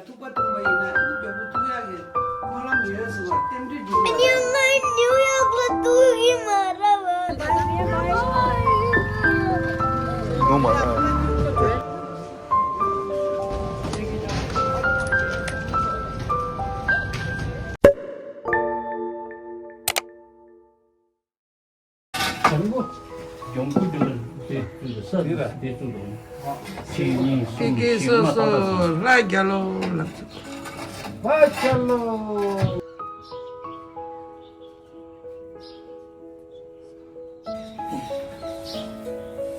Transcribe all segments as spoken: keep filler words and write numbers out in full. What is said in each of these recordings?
ཐུག་པ་འཐུང་བ་ཡིན་ན་མགྱོགས་པོ་ཐུག་ཡག་གི་སྨོན་ལམ་ཡོད་ཟེར་བ་རྟེན་འབྲེལ་འགྲིག་པ་རེད། ཉིའུ་ཡོག་ལ་ཐུག་གི་མ་རེད་བ། ངོ་མ། ལྗོངས་སྐུ་ལྗོངས་ལ་དེ་བཙུགས་འདུག་ས་དེ་བཙུགས་འདུག་གཅིག་གཉིས་གསུམ་བཞི་ལྔ་ཏག་ཏག་བཙུགས། ལྷ་རྒྱལ་ལོ་ལ་བཙུགས། ལྷ་རྒྱལ་ལོ།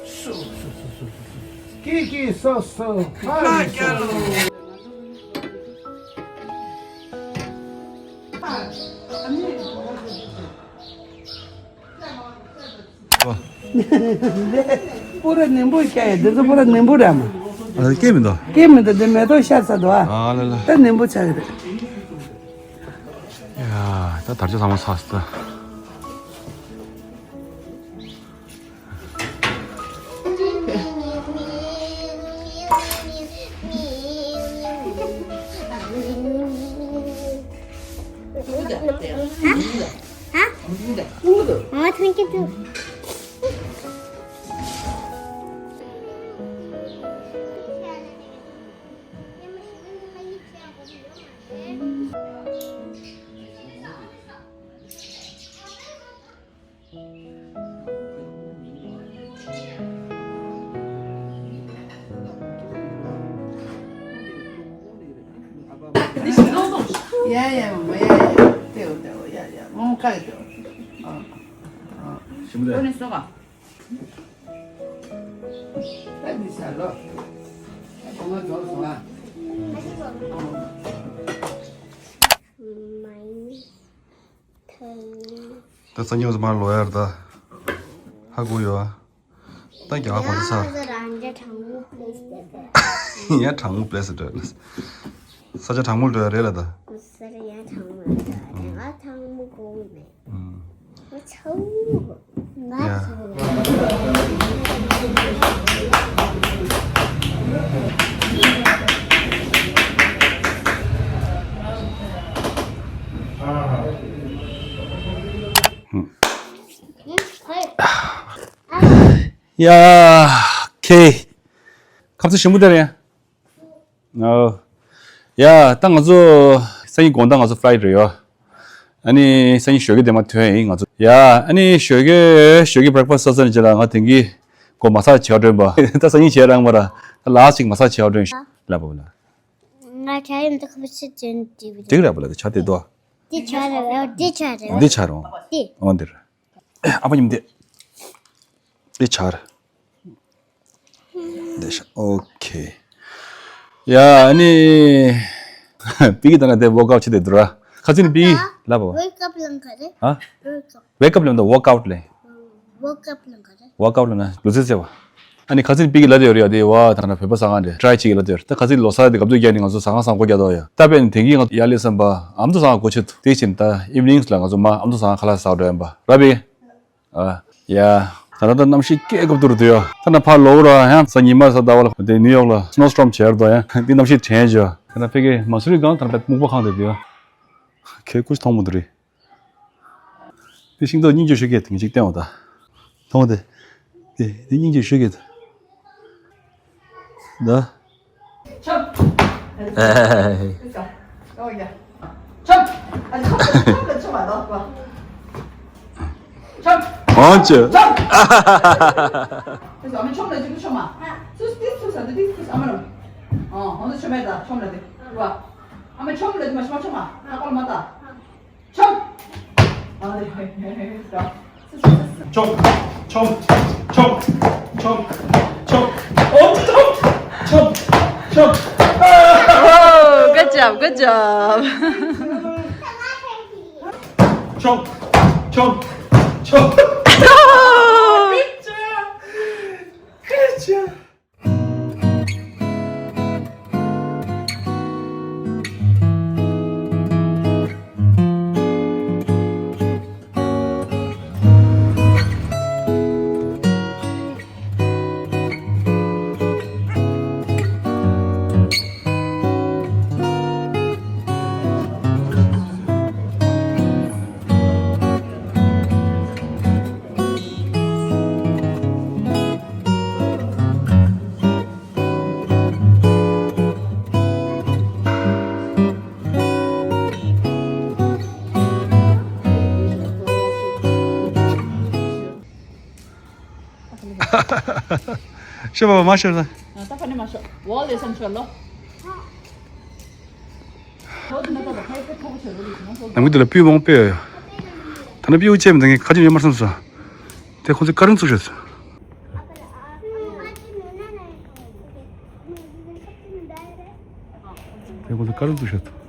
སོ་སོ་སོ་སོ་སོ། ཀི་ཀི་སོ་སོ། ལྷ་རྒྱལ་ལོ། པུ་ར་ནིམ་བུ་ཁྱེར་ཡ། འདི་ཚོ་པུ་ར་ནིམ་བུ་རེད་མ། ཨ། སྐྱེ་མི་འདུག་སྐྱེ་མི་འདུག་འདི་མེ་ཏོག་ཤར་ཚར་འདུག་ཨ། ཨ་ལ་ལ། ད་ནིམ་བུ་ཆགས་ཀྱི་རེད། ཡ། ད་དར་ལྕོག་ཚང་མ་ཚར་སོང་ད། ཨ། ཨ། ང་ཐོན་གྱི་འདུག་ཡ་ཡ་མོ་ཡ་ཡ། ཏེའོ་ཏེའོ་ཡ་ཡ་མོ་ཁ་ཡ་ཏེའོ། ཨ་ཨ། ཞིམ་པོ་རེད། ད་འདི་ཟ་ལོ། ད་གོང་མ་རྫོགས་སོང་ཨ། ད་སང་ཉིན་མར་ལོག་ཡ་རེད་ད། ཧ་གོ་ཡོད་ཨ། ད་རྒྱ་གར་གོང་ས། ཡང་གྲང་མོ་པླེ་སི་འགྲོ། ས་ཆ་གྲང་མོ་འགྲོ་ཡ་རེད་ལ་ད། ས་ཆ་ཡང་གྲང་མོ་རེད་ད། ང་གྲང་མོ་དགོས་མེད། ང་ཚ་བོ། ང་ཚ་བོ། ཡ། ཁེ། ཁ་ཚ་ཞིམ་པོ་དེ་རེད། ཨོ། ཡ། ད་ང་ཚོ་སང་ཉིན་དགོང་དག་ང་ཚོ་ཕ་ལའི་ཊི་རེད་ཡོ། ཨ་ནི་སང་ཉིན་ཞོགས་ཀས་དེ་མ་ཐོན་ཡིན་ང་ཚོ། ཡ། ཨ་ནི་ཞོགས་ཀས་ཞོགས་ཀས་བྷེ་རེག་ཕ་སི་ཊི་ས་ས་ནས་བྱས་ལ་ང་དེང་གི་གོ་མ་སག་བྱེད་འགྲོ་ཡིན་པ། ད་སང་ཉིན་བྱེད་རང་མ་ར། ད་ལ་སི་ཊི་ཅིག་མ་སག་བྱེད་འགྲོ་ཡིན་ལབ་པ་ལ། ང་ཇ་ཡིན་ད་ཁ་པར་ཆེ་ཅན་དེ་བི་དེ་ར་པ་ལ་དེ་ཆ་དེ་དོ། དེ་ཆ་ར་དེ་ཆ་ར་དེ་ཆ་ར་དེ། ཨོ་འདིར། ཨ་ཕ་ཉིམ་དེ། དེ་ཆར། དེ་ཤ། ཨོ་ཁེ། ཡ་ཨ་ནི། པི་ཀི་ད་ན་དེ་ཝོག་ཨའུཊ་བྱེད་དེ་འདུག་ར། ཁ་ཚིག་ནི་པི་ཀི་ལབ་བོ། ཝེག་ཨབ་ལབ་ག་རེ། ཧ། ཝེག་ཨབ། ཝེག་ཨབ་ལབ་ན་ཝོག་ཨའུཊ་ལབ། ཝོག་ཨབ་ལབ་ག་རེ། ཝོག་ཨའུཊ་ལབ་ན་ལུས་རྩལ་རྩེ་བ། ཨ་ནི་ཁ་ཚིག་ནི་པི་ཀི་ལབ་དེ་ཡོད་རེད་ཡ། དེ་བ་ད་ན་བོད་པ་ཟ་ཁང་རེད། ཊི་རའི་བྱེད་ཀྱི་ལབ་དེ་ཡོད་རེད། ད་ཁ་ཚིག་ལོ་གསར་དེ་སྐབས་དུས་རྒྱག་ནི་ང་ཚོ་ཟ་ཁང་ཟ་ཁང་སྒོ་རྒྱག་དོ་ཡ། ད་པས་ནི་དེང་གི་ང་ཚོ་ཡར་སླེབས་ཙམ་པ་ཨ་མདོ་ཟ་ཁང་སྒོ་ཕྱེ་འདུག་དེ་ཕྱིན་ད་ཨིབ་ནིང་ལ་ང་ཚོ་མ་ཨ་མདོ་ཟ་ཁང་ཁ་ལག་ཟ་འགྲོ་ཡིན་པ་ར་བས། ཨ། ཡ། ད་ལྟ་ད་གནམ་གཤིས་སྐྱིད་སྐབས་དུ་རུ་དུ་ཡོ། ད་ན་ཕར་ལོག་ར་ཡང་གཟའ་ཉི་མ་གཟའ་ཟླ་བ་ལ་དེ་ནིའུ་ཡོག་ལ་སི་ནོ་སི་ཊོརམ་བྱེད་ཡར་དོ་ཡ། འདི་གནམ་གཤིས་དྲན་བྱོ། ད་ན་ཕ་གི་མ་སུ་རི་སྒང་ད་ན་ཕ་སྨུག་པ་ཁང་དེ་དུ་ཡོ། ཁེ་ཀུ་ཤི་མཐོང་མོ་དུ་རི། དེ་ཤིང་ཏོག་སྙིང་རྗེ་ཤོས་ཀྱི་དེང་ཅིག་བསྟན་འོ་ད། མཐོང་དེ། དེ་དེ་སྙིང་རྗེ་ཤོས་ཀྱི་ད། ཆོབ། ཨེ། ཨོ་ཡ། ཆོབ། ཨ་ཆོབ་ཆོབ་ལ་ཆོབ་མ་གཏོགས། ཆོབ། ཨོ་ཅེ། ཆོབ། ཨ་མ་ཆོབ་ལ་ཅིག་ཆོབ་མ། སུས་ཏིས་ཐུ་ས་ཏིས་ཐུ་ས་ཨ་མ་རོ། ཨོ་ཧོ་ན་ཆོབ་མེད་ད་ཆོབ་ལ་དེ། རུ་བ། ཨ་མ་ཆོབ་ལ་དེ་མ་ཆོབ་མ་ཆོབ་མ། ཨ་ཀོ་ལ་མ་ད། ཆོབ། ཆོབ། ཆོབ། ཆོབ། ཆོབ། ཆོབ། ཆོབ། ཆོབ། ཆོབ། ཆོབ། ཆོབ། Oh, good job, good job. ཆོབ། ཆོབ། ཆོབ། Good job. Good job. ཤོད་པ་མ་ཤོད་ད། ད་ཕ་ནི་མ་ཤོད། འོ་ལེ་སམ་ཤོད་ལོ། ནམ་གི་དུ་ལ་སྤུས་མང་པོ་ཡོད། ད་ནི་སྤུས་བཅད་མི་འདུག་ངས་ཁ་ཆེམས་ཡོད་མ་བསམ་སོང་། དེ་ཁོང་ཚོས་བཀའ་རིམ་བཙུགས་ཤོད། དེ་ཁོང་ཚོས་བཀའ་རིམ་བཙུགས་ཤོད།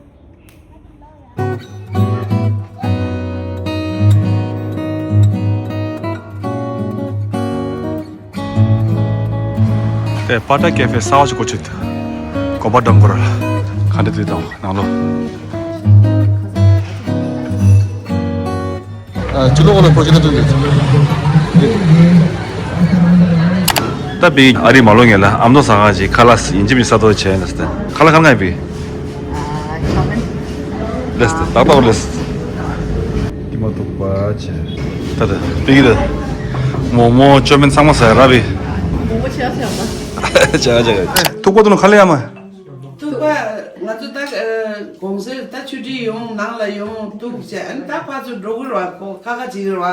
དེ་པ་ཏྲ་ཀེ་ཧྥེ་གསར་པ་ཞིག་སྒོ་ཕྱེ་འདུག་གོ་པ་འགྲམ་སྐོར་ལ་ག་འདྲ་དུས་དང་ནང་ལོ། ཨ། ཅི་ལོ་གོ་ལ་ཁོ་ཅི་ལ་ཐུག་འདུག་ད་བི་ཨ་རི་མ་ལོ་ངེ་ལ་ཨམ་དོ་ས་ང་ཅིག་ཁ་ལག་ཡིན་གཅིག་མིན་ས་དོ་བྱས་ན་སྟེ་ཁ་ལག་ཁ་ལག་བི། ལེས་ཏེ་ཏག་ཏག་ལེས། ཀྱི་མ་ཐུག་པ་བྱས། ད་ད་བི་གི་ད། མོག་མོག་ཅོ་མིན་ཚང་མ་ཟ་ཡ་ར་བི། མོག་མོག་ཆེ་ཆེ་ཡ་ད། ཆ་ཆ། ཐུག་པ་དུ་ནུ་ཁ་ལེ་ཡ་མ། ཐུག་པ་ང་ཚོ་ད་གོང་སེ་ད་ཆུ་ཁྲི་ཡོང་ནང་ལ་ཡོང་ཐུག་བྱས་ཨ་ནི་ད་ཕ་ཚོ་འགྲོ་གི་ར་བ་ཁོ་ཁ་ཁ་བྱེད་ཀྱི་ར་བ།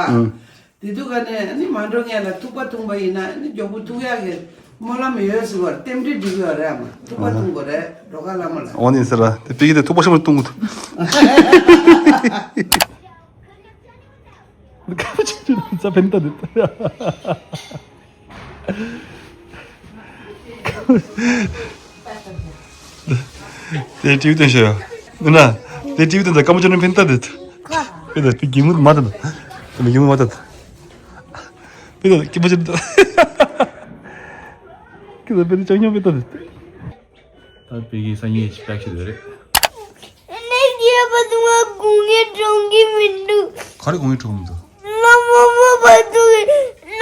དེ་དུས་ཀ་ནས་ནི་མ་འགྲོ་ངེས་ལ་ཐུག་པ་འཐུང་པ་ཡིན་ན་ནི་མགྱོགས་པོ་ཐུག་ཡག་གི་སྨོན་ལམ་ཡོད་ཟེར་བར་རྟེན་འབྲེལ་འགྲིག་ཡོད་རེད་མ། ཐུག་པ་འཐུང་དགོས་རེད་འགྲོ་ཁ་ལ་མ་ལ། འོ་ནི་ཟེར་ར་དེ་པི་གི་དེ་ཐུག་པ་ཤམ་ལ་བཏུང་གི་འདུག་ཁ་ཆེ་ཆེ་རྩ་ཕན་ཐོགས་འདུག་དེ་ཏིའུ་ཏན་ཤོད་ཡ། ནུ་ན། དེ་ཏིའུ་ཏན་ད་ཀ་མོ་ཅོ་ནི་ཕན་ཐོགས་འདུག་ཕན་ཐོགས་དེ་གི་མུ་མ་ད་ད། དེ་མི་གི་མུ་མ་ད་ད། པི་ད་ཀི་པ་ཅི་ད། ཀི་ད་པི་ད་ཅང་ཉོ་པི་ད། ད་པི་གི་སང་ཉིན་ཅི་པེག་ཤི་ད་རེད། ནས་རྒྱལ་པ་དུ་ང་དགུང་ངེ་གྲོང་གི་མི་འདུག་ག་རེ་དགུང་ངེ་གྲོང་མི་འདུག་ང་མོ་མོ་བ་དུ་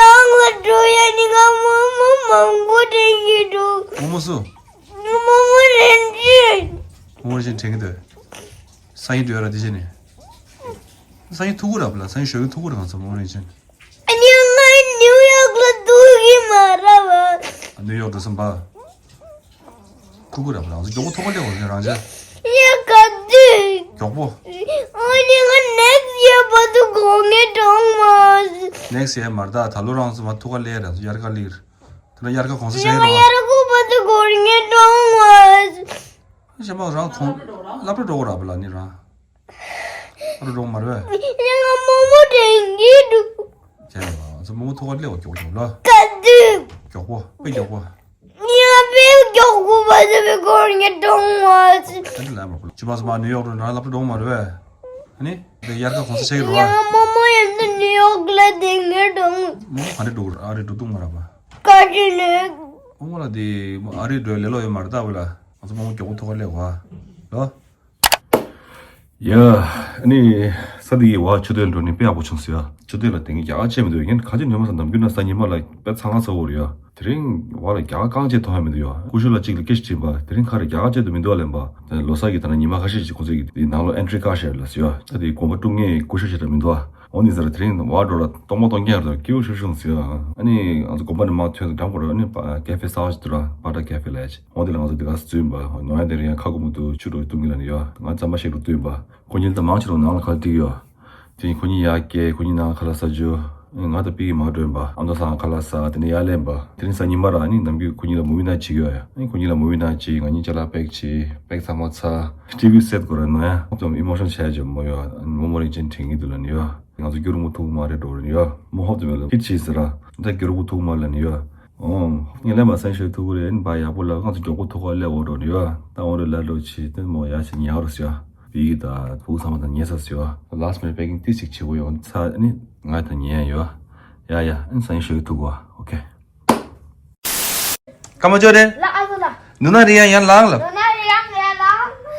ནང་ལ་འགྲོ་ཡ་ནི་ང་མོ་མོ་མང་པོ་དྲན་གི་འདུག་མོ་མོ་སུ། ང་མོ་མོ་རེན་ཅི། མོ་མོ་རེན་ཅི་དྲན་གི་འདུག་སང་ཉིན་འགྲོ་ཡ་ར་དེ་བྱས་ནས། སང་ཉིན་ཐུག་གི་ར་བ་ལ་སང་ཉིན་ཞོགས་ཀྱི་ཐུག་གི་ར་ང་ཚོ་མོ་མོ་རེན་ཅི། ཨ་ནི་ང་ནིའུ་ཡོག་ལ་འདུག་གི་མ་ར་བ། ནིའུ་ཡོག་འགྲོ་སོང་པ། ཐུག་གི་ར་བ་ལ་ང་ཚོ་མགྱོགས་པོ་ཐུག་ག་སླེབས་འོ་ནི་རང་ཅག་ཡ་ག་དུས། མགྱོགས་པོ། ཨ་ནི་ང་ནེག་སི་ཡར་བར་དུ་དགོང་ངེ་གྲོང་མ། ནེག་སི་ཡར་མ་རེད་ད་ད་ལོ་རང་ཚོ་མ་ཐུག་ག་སླེབས་ར་ཚོ་དབྱར་ཁ་སླེབས། ད་ལོ་དབྱར་ཁ་གོང་ས་ཡ་ཆགས་ཡིན་ར་བ། དབྱར་ཁ་བར་དུ་དགོང་ངེ་གྲོང་མ། གཞན་པ་རང་ཁོང་སློབ་གྲྭ་འགྲོ་གི་ར་བ་ལ་ནི་རང་། ཨ་རུ་འགྲོ་མ་རེད། ཡང་མོ་མོ་དྲན་གྱི་འདུག་ཅེས་ལ་ཚོ་མོ་མོ་ཐུག་ག་སླེབས་པ་མགྱོགས་མགྱོགས་ལ། ག་དུས། མགྱོགས་པོ་དཔེ་མགྱོགས་པོ། ཡང་དཔེ་མགྱོགས་པོ་བ་ཚོ་བའི་སྐོར་ངས་གཏོང་བ། ཨ་ནི་ལ་མ་ཁུ་ཅི་མ་སོ་མ་ནིའུ་ཡོག་རུ་ན་སློབ་གྲྭ་འགྲོ་མ་རེད་པས། ཨ་ནི་དེ་དབྱར་ཁ་གོང་ས་ཆགས་ཀྱི་རེད་པ། ཡང་མོ་མོ་ཡང་དུ་ནིའུ་ཡོག་ལ་དེ་ངས་གཏོང་། མོ་མོ་ག་འདྲ་འགྲོ་གི་རེད། ཨ་རི་འགྲོ་འདུག་མ་རེད་པ། བཀའ་དྲིན་ནས། ཨོ་མོ་ལ་དེ་ཨ་རི་འགྲོ་ལེ་ལོ་ཡོད་མ་རེད་ད་བུ་ལ། ང་ཚོ་མོ་མོ་མགྱོགས་པོ་ཐུག་ག་སླེབས་པ་ལོ། ཡ། ཨ་ནི། ས་འདི་ཡི་བ་ཆུ་དོན་འགྲོ་ནི་དཔེ་ཡག་པོ་བྱུང་སོང་ཡ། ཆུ་དོན་ལ་དེང་གི་རྒྱ་གར་ཆས་མི་འདུག་ངས་ཁ་ཆེ་ཉོ་མ་ས་ནམ་རྒྱུན་ན་ས་ཉི་མ་ལ་དཔེ་ཚ་ང་ཚ་བོ་རེད་ཡ། དེ་རིང་བ་ལ་རྒྱ་གར་རྐང་ཆེ་མཐོང་ཡ་མི་འདུག་ཡ། ཀུ་ཤུ་ལ་གཅིག་ལ་སྐད་ཆ་དྲིས་པ་དེ་རིང་ཁ་རེ་རྒྱ་གར་ཆས་དུ་མི་འདུག་ཨ་ལན་པ། དེ་ལོ་གསར་གྱི་ད་ན་ཉི་མ་ཁ་ཤས་ཅིག་ཁོ་ཚོས་ཀྱི་དེ་ནང་ལོ་ཨེན་ཊི་རི་ཀར་ཤར་ལ་ཟེར་ཡ། ད་དེ་གོམ་པ་དཀྲུག་ངེས་ཀུ་ཤུ་ཞེ་དྲག་མི་འདུག་ཨ། འོ་ནི་ཟེར་དེ་རིང་བ་འགྲོ་ལ་སྟོང་པ་སྟོང་རྐྱང་རེད། སྐྱིད་པོ་ཤུགས་ཤུགས་ཟེར་ཡ། ཨ་ནི་ང་ཚོ་དགོན་པ་ནས་མར་ཐོན་དུ་འགྲམ་སྐོར་ཨ་ནི་པ་ཀེ་ཧྥེ་གསར་པ་ཞིག་འདུག་ར་པ་ཏྲ་ཀེ་ཧྥེ་ལ་ཡ་ཅིག་འོ་དེ་ལ་ང་ཚོ་དེ་ག་སེ་འཛུལ་ཡིན་པ། ནོར་ཡ་དེ་རིང་ཡང་ཁ་སྒོ་མོ་དུ་ཆུ་འགྲོ་བཏུང་གི་ལ་ནི་ཡོད། ང་རྩམ་པ་ཞིག་འགྲོ་བཏུང་ཡིན་པ། ཁོ་གཉིས་ད་མང་ཆེ་རུ་ནང་ལ་ཁ་ལ་བསྒྲིགས་ཡོད། དེ་ཁོ་གཉིས་ཡར་བསྐྱལ། ཁོ་གཉིས་ནང་ཁ་ལ་ཟ་རྒྱུ། ང་ད་པི་གི་མ་འགྲོ་ཡིན་པ། ཨ་མདོ་སང་ཁ་ལ་ཟ། དེ་ནས་ཡར་ལེན་པ། དེ་རིང་གཟའ་ཉི་མ་ར་ཨ་ནི་ནམ་རྒྱུན་ཁོ་གཉིས་ལ་མུ་བི་ནང་བྱེད་ཀྱི་ཡོད་ཡ། ཨ་ནི་ཁོ་གཉིས་ལ་མུ་བི་ནང་བྱེད། ང་གཉིས་ཅ་ལག་པེག་བྱེད། པེག་ཚང་མ་ཚར། ཊི་ཝི་སེ་ཊི་དགོས་ར་ནོར་ཡ། ཧོབ་ཙམ་ཨི་མོ་ཤོན་བྱས་བྱས་མོ་ཡོད། མོ་མོ་རིན་ཆེན་དྲན་གྱི་འདུག་ལ་ནི་ཡོད། ང་ཚོ་སྐྱུ་རུ་མོ་ཐུག་མ་རེད་འགྲོ་རེད་ཡོད། མོ་ཧོབ་ཙམ་ཡོད་ལ་ཁྱི་ཆེ་ཟེར་ར། ད་སྐྱུ་རུ་མོ་ཐུག་མ་ལ་ནི་ཡོད། ཨོ། ངས་ལན་པ་སེམས་ཤོད་ཐུག་གི་རེད། ཨ་ནི་བ་ཡག་པོ་ལ་ང་ཚོ་མགྱོགས་པོ་ཐུག་ག་སླེབས་འོ་འགྲོ་ནི་ཡོད། ད་འོ་རེད་ལ་འགྲོ་ཆི་ཏེ་མོ་ཡ་ཆི་ཉལ་རོ་ཟེར་ཡ། བི་གི་ད་བུ་ཚང་མ་ད་ཉལ་ས་ཟེར་ཡ། ལཱསི་མི་ནིཊ་པེ་ཀིང་ཏི་ཞིག་བྱེད་དགོས་ཡོད་ཚ། ཨ་ནི་ང་ད་ཉལ་ཡ་ཡོད། ཡ་ཡ། ཨ་ནི་སེམས་ཤོད་ཐུག་གོ། ཨོ་ཁེ། ཀ་མ་ཅོ་རེ། ལ་ཨ་ལ། ནུ་ན་རི་ཡང་ཡང་ལང་ལ། ནུ་ན་རི་ཡང་ཡང་ལང་།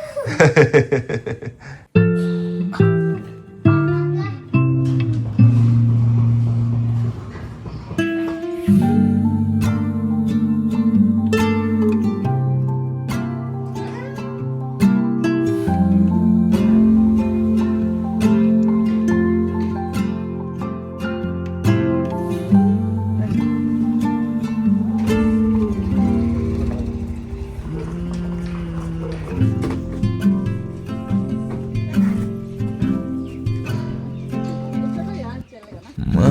མ།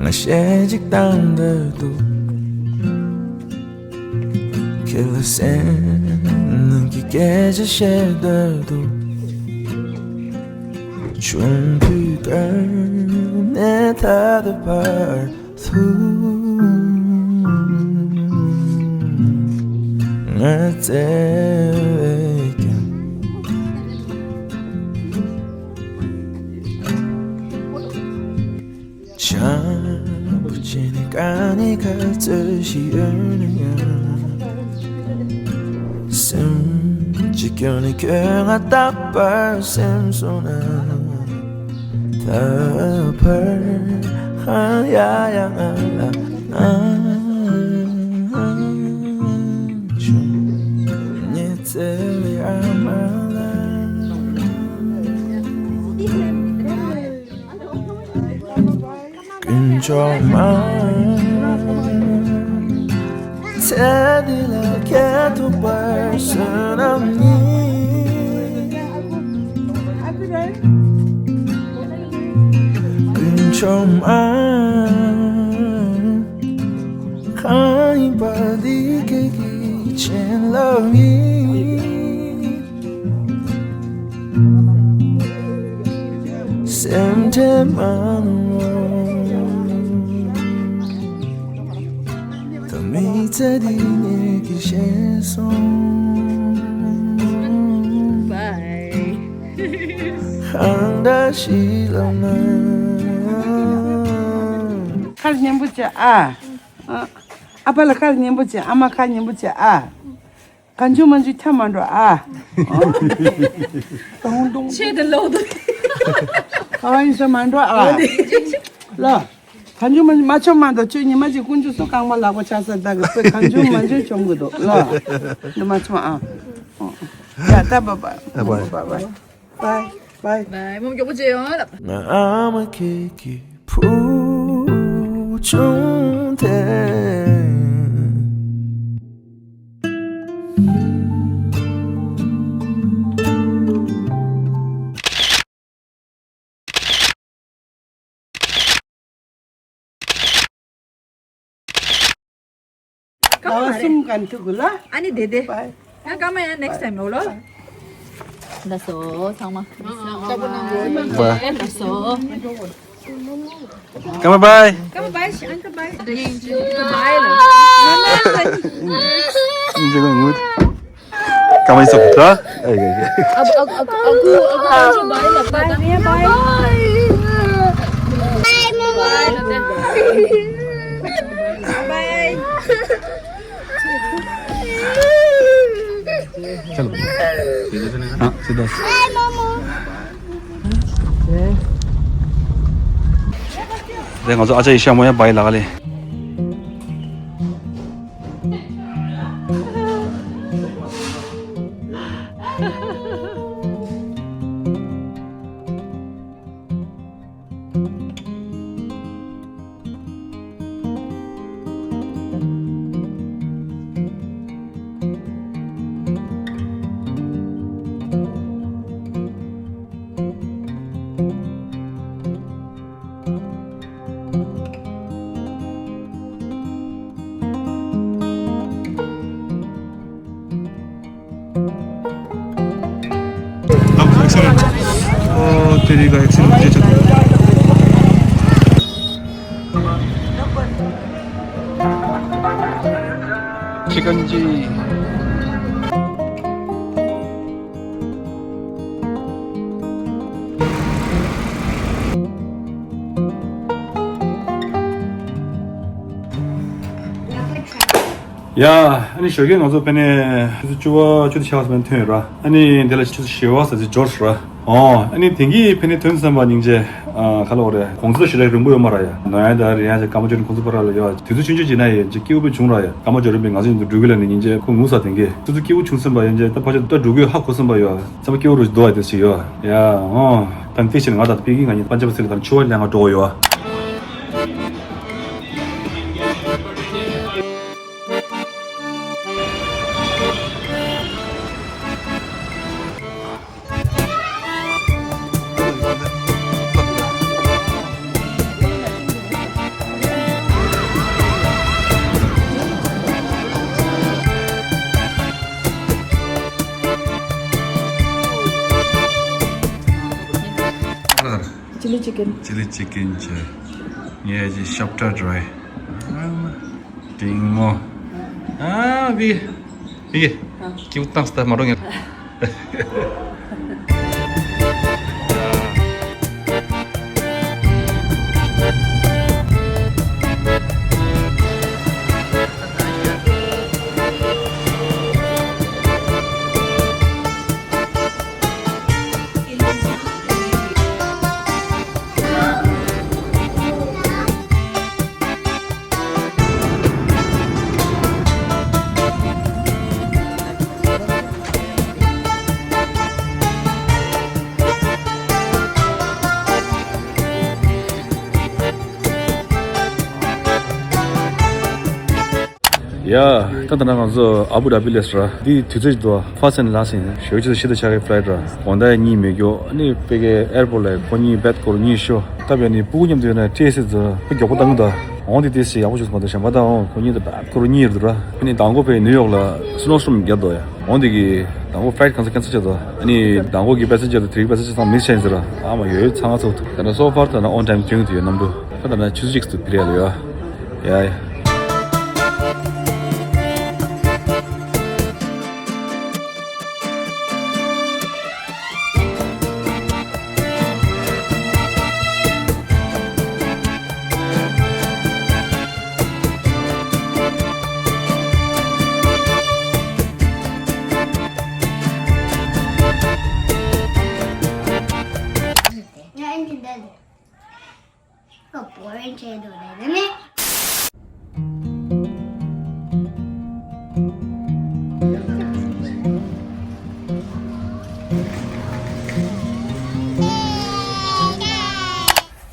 ང་གཞས་གཅིག་བཏང་འདོད་འདུག་ཁྱེད་ལ་སེམས་ནང་གི་སྐད་ཆ་བཤད་འདོད་འདུག་ཆུང་དུས་ག་ནས་ད་ལྟ་བར་དུ་ང་བརྩེ་བས་ཀྱང་བྱམས་པོ་བྱས་ནས་དཀའ་ངལ་ག་ཚོད་ཞིག་ཡོད་ན་ཡང་སེམས་གཅིག་སྐྱོན་ནས་ཁྱོད་ང་རྟག་པར་སེམས་སོང་ན། ད་བར་ཧང་ཡ་ཡ་ང་ལ་ཨང་ཆུང་ཉི་ཚེ་བའི་ཨ་མ་ལ། དཀོན་མཆོག་མ། ཚེ་འདི་ལ་ཁྱེད་ཐུག་པར་བསོད་ནམས་ཡིན། དཀོན་མཆོག་མ། གང་ཡིན་པ་འདི་ཁྱེད་ཀྱི་བྱིན་རླབས་ཡིན། སེམས་ཁྲལ་མ་གནང་། ད་མི་ཚེ་འདི་ངེད་ཀྱིས་ཤེས་སོང་། གང་འདྲ་ཞིག་ལབ་ན། ཁ་སྙན་པོ་བྱས་ཨ། ཨ་ཕ་ལ་ཁ་སྙན་པོ་བྱས། ཨ་མ་ཁ་སྙན་པོ་བྱས་ཨ། གང་བྱུང་མང་བྱུང་ཁྱབ་མ་འགྲོ་ཨ། ཆེད་དུ་ལོག་འདུག་ཁ་བ་ཡིན་ས་མ་འགྲོ་ཨ། ལ། གང་བྱུང་མང་བྱུང་མ་ཆོམ་མ་འདུག་ཁྱོད་ཉི་མ་གཅིག་དཀོན་མཆོག་གསུམ་རྐང་པ་ལག་པ་ཆག་ས་ད་གི་ཚོད་གང་བྱུང་མང་བྱུང་ཆོམ་གི་འདུག་ལ། འདི་མ་ཆོམ་ཨ། ཡ་ད་བཱའི་བཱའི། བཱའི་བཱའི། བཱའི་བཱའི། བཱའི་བཱའི། བཱའི། མོ་མགྱོགས་པོ་བྱེད་ཡོང་ལ། ང་ཨ་མ་ཁྱེད་ཀྱི་བུ་ཆུང་དེ། ཟླ་བ་གསུམ་གང་ཐུག་གི་ལ། ཨ་ནི་དེ་དེ། བཱའི། ཡང་སྐར་མ་ཡང་next time་ཡོང་ལོ། ལགས་སོ་ཚང་མ། བཱའི། ལགས་སོ། སྐར་མ་བཱའི། སྐར་མ་བཱའི། ཨང་ཀལ་བཱའི། བཱའི་ལ། སྐར་མ་ཡིན་སོང་ད། ཨ་ཨ་ཨ་ཨ་ཁུ་ཨ་ཁུ་ཨ་ཁུ་བཱའི་ལ། བཱའི་བཱའི། བཱའི་ལ། བཱའི། चलो। हाँ, सीधा। दे ང་ཚོ་ཨ་ཅག་ཡི་ཤ་མོ་ཡ་བཱའི་ལ་ག་ལེ། Excellent. Oh, तेरी का excellent। चिकन जी। ཡ། ཨ་ནི་ཞོགས་ཀས་ང་ཚོ་ཕ་ནས་ཆུ་ཚོད་བཅུ་པ་བཅུ་དང་ཕྱེད་ཀ་ཙམ་ཐོན་ཡོད་ར། ཨ་ནི་འདི་ལ་ཆུ་ཚོད་བཞི་པ་ཙམ་ཅིག་འབྱོར་སོང་ར། ཨོ། ཨ་ནི་དེང་གི་ཕ་ནས་ཐོན་ཙམ་པ་སྙིང་རྗེ། ཨ། ག་ལབ་དགོས་རེད། གུང་སེང་ཞེ་དྲག་རིང་པོ་ཡོད་མ་རེད་ཡ། ནོར་ཡ་དང་རེད་ཡ་ཅིག་སྐར་མ་བཅུ་རེ་གུང་སེང་ཕར་ར་ལ་ཡོད། དུས་ཚོད་ཆུང་ཆུང་ཅིག་ན་ཡ་ཅིག་སྐྱིད་པོ་བྱུང་ར་ཡ། སྐར་མ་བཅུ་རིང་པའི་ང་ཚོ་འགྲོ་གི་ལ་ནི་སྙིང་རྗེ་ཁོ་ངུ་ས་དེང་གི་དུས་ཚོད་སྐྱིད་པོ་བྱུང་ཙམ་པ་ཡ་ཅིག་ད་ཕར་ཕྱོགས་ད་འགྲོ་གི་ཧ་གོ་ཙམ་པ་ཡོད། ཙམ་པ་སྐྱིད་པོ་རུ་འདུག་ཨ་དེ་ཞིག་ཡོད་ཡ། ཨོ། ད་དེ་ཕྱིར་ང་དང་པི་ཀི་ང་གཉིས་པན་ཇབ་སི་ལ་ད་ཆུ་བ་ལེན་ག་འགྲོ་གི་ཡོད། Chili chicken. Chili chicken བྱས། ངས་ཀྱི་ཤབ་ཏ་ཌ་རའི། ཨ་མ། ཏིང་མོ། ཨ་བི། བི། ཨ། ཀིའུ་ཏང་སྟ་མ་རོ་ངེ། ཡ། ད་ད་ནང་ང་ཚོ་ཨ་བུ་དྷ་བི་སླེབས་ར། འདི་དུས་ཚོད་ཅིག་འདུག་ཕར་སེ་ནས་ལྷག་ཟིན། ཞོགས་ཀྱི་ཆུ་ཚོད་བཞི་དང་ཕྱེད་ཀའི་ཕ་ལའི་ཊི་ར། དགོང་དག་གཉིད་མི་རྒྱུག་ཨ་ནི་ཕ་གིའི་ཨེར་པོར་ཊི་ལ་ཁོ་གཉིས་བེད་སྐོར་གཉིད་ཤོ། སྟབས་ཡག་ནི་སྤུ་གུ་མཉམ་དུ་ཡོད་ན་སྤྲད་སྲིད་ཚོ་ཕ་མགྱོགས་པོ་བཏང་གི་འདུག་འོང་དེ་དེ་སི་ཡག་པོ་བྱུང་སོང་མ་གཏོགས་གཞན་པ་ད་འོང་ཁོ་གཉིས་དང་བེད་སྐོར་གཉིད་ཡོད་འདུག་ར། ཨ་ནི་མདང་དགོང་ཕ་གི་ནིའུ་ཡོག་ལ་སི་ནོ་སི་ཊོམ་བརྒྱབ་འདུག་ཡ། འོང་དེ་གི་མདང་དགོང་ཕ་ལའི་ཊི་ཁ་སང་ཁེན་སལ་བྱས་འདུག་ཨ་ནི་མདང་དགོང་གི་པེ་སེན་ཇར་དང་དེ་རིང་གི་པེ་སེན་ཇར་ཚང་མ་མིས་བྱས་ཟེར་ར། ཨ་མ་ཡོད་ཡོད་ཚང་མ་ཚོགས་འདུག་ད་ནི་སོ་ཕར་ད་ནི་ཨོན་ཊའིམ་ཐོན་གི་འདུག་ཡ་གནམ་གྲུ། ད་ད་ནི་ཆུ་ཚོད་གཅིག་ཏུ་ཕེབས་ཡ་ལ་ཡོད། ཡ་ཡ། ཁོ་བོ་རིང་བྱས་འདུག་རེད་ནི།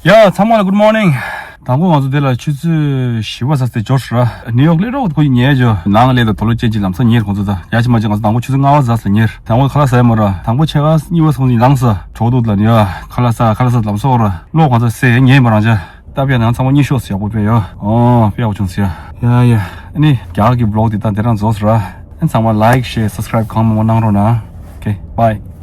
ཡ། ཚང་མ་ལ་good morning། དང་པོ་ང་ཚོ་འདི་ལ་ཆུ་ཚོད་བཞི་པ་ཟ་སྟེ་འབྱོར་ར། ནིའུ་ཡོག་སླེབས་རོགས་ཁོ་ཉལ་འཇོ་ནང་ལ་སླེབས་དང་དོ་ལོ་ཅན་གྱི་ལམ་སང་ཉལ་ཁོང་ཚོ་ད་ཡ་ཅི་མ་ཅི་ང་ཚོ་དང་པོ་ཆུ་ཚོད་ལྔ་པ་ཟ་སྟེ་ཉལ། དང་པོ་ཁ་ལག་ཟ་ཡ་མ་ར། དང་པོ་ཕྱེད་ཀ་གཉིས་པ་སོང་ཅིག་ལངས་ས་གྲོགས་འདུག་ལ་ནི་ཡ། ཁ་ལག་ཟ་ཁ་ལག་ཟ་ལམ་སོགས་ར་ལོག་ང་ཚོ་སེ་ཉལ་མ་རང་ཅ། ཏ་པ་ཡ་ནང་ཚང་མ་གཉིད་ཤོག་ཟེར་ཡག་པོ་དཔེ་ཡོད། ཨོ་དཔེ་ཡག་པོ་བྱུང་ཟེར་ཡ། ཡ་ཡ། ཨ་ནི་རྒྱ་གར་གྱི་བི་ལོག་འདི་ད་འདི་རང་རྫོགས་ཟེར་ར། ཨ་ཚང་མ་ལའིཀ་ཤེར་སབ་སི་ཀ་རའིབ་གང་མང་མང་གནང་རོགས་གནང་། ཨོ་ཁེ་བྷའི།